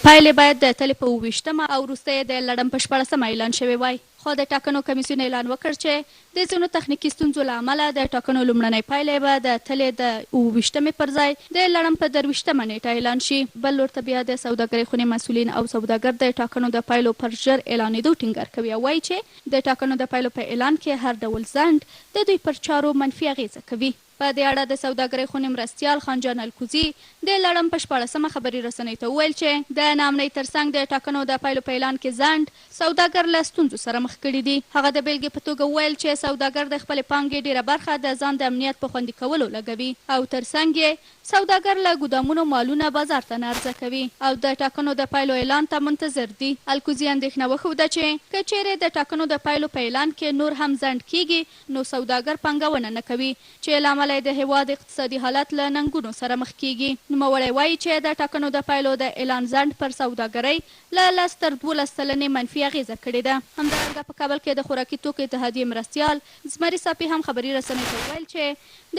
پایلې باید د تلې په 27مه او وروسته یې د لړم په 16مه اعلان شوې وای، خو د ټاکنو کمیسیون اعلان وکړ چې د ځینو تخنیکي ستونزو له امله د ټاکنو لومړنۍ پایلې به د تلې د 27مې پر ځای د لړم په 23مه نېټه اعلان شي. بل لور ته بیا د سوداګرۍ خونې مسؤلین او سوداګر د ټاکنو د پایلو پر ژر اعلانېدو ټینګار کوي او وايي چې د ټاکنو د پایلو په اعلان کې هر ډول ځنډ د دوی پر چارو منفي اغېزه کوي. په دې اړه د سوداګرۍ خونې مرستیال خان جان الکوزي د لړم په 16مه خبري رسنۍ ته وویل چې د ناامنۍ ترڅنګ د ټاکنو د پایلو په اعلان کې ځنډ سوداګر له ستونزو سره مخ کړي دي. هغه د بېلګې په توګه وویل چې سوداګر د خپلې پانګې ډېره برخه د ځان د امنیت په خوندي کولو لګوي او ترڅنګ یې سوداګر له ګودامونو مالونه بازار ته نه عرضه کوي او د ټاکنو د پایلو اعلان ته منتظر دي. الکوزي اندېښنه وښوده چې که چېرې د ټاکنو د پایلو په اعلان کې نور هم ځنډ کېږي نو سوداګر پانګونه نه کوي چې له امله یې د هېواد اقتصادي حالت له ننګونو سره مخ کېږي. نوموړی وايي چې د ټاکنو د پایلو د اعلان ځنډ پر سوداګرۍ له 10 تر 12 سلنې منفي اغېزه کړې ده. همدارنګه په کابل کې د خوراکي توکو اتحادیې مرستیال زمري ساپي هم خبري رسنۍ ته وویل چې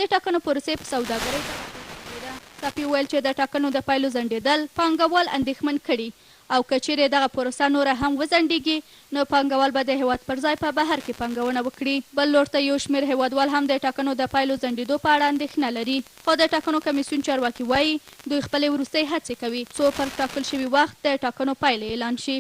د ټاکنو پروسې په سوداګرۍ بده اغېزه کړې ده. ساپي وویل چې د ټاکنو د پایلو ځنډېدل پانګوال اندېښمن کړي او که چېرې دغه پروسه نوره هم وځنډېږي نو پانګوال به د هېواد پر ځای په بهر کې پانګونه وکړي. بل لور ته يو شمېر هېوادوال هم د ټاکنو د پایلو ځنډېدو په اړه اندېښنه لري، خو د ټاکنو کمېسیون چارواکي وايي، دوی خپلې وروستۍ هڅې کوي، څو پر ټاکل شوي وخت د ټاکنو پایلې اعلان شي.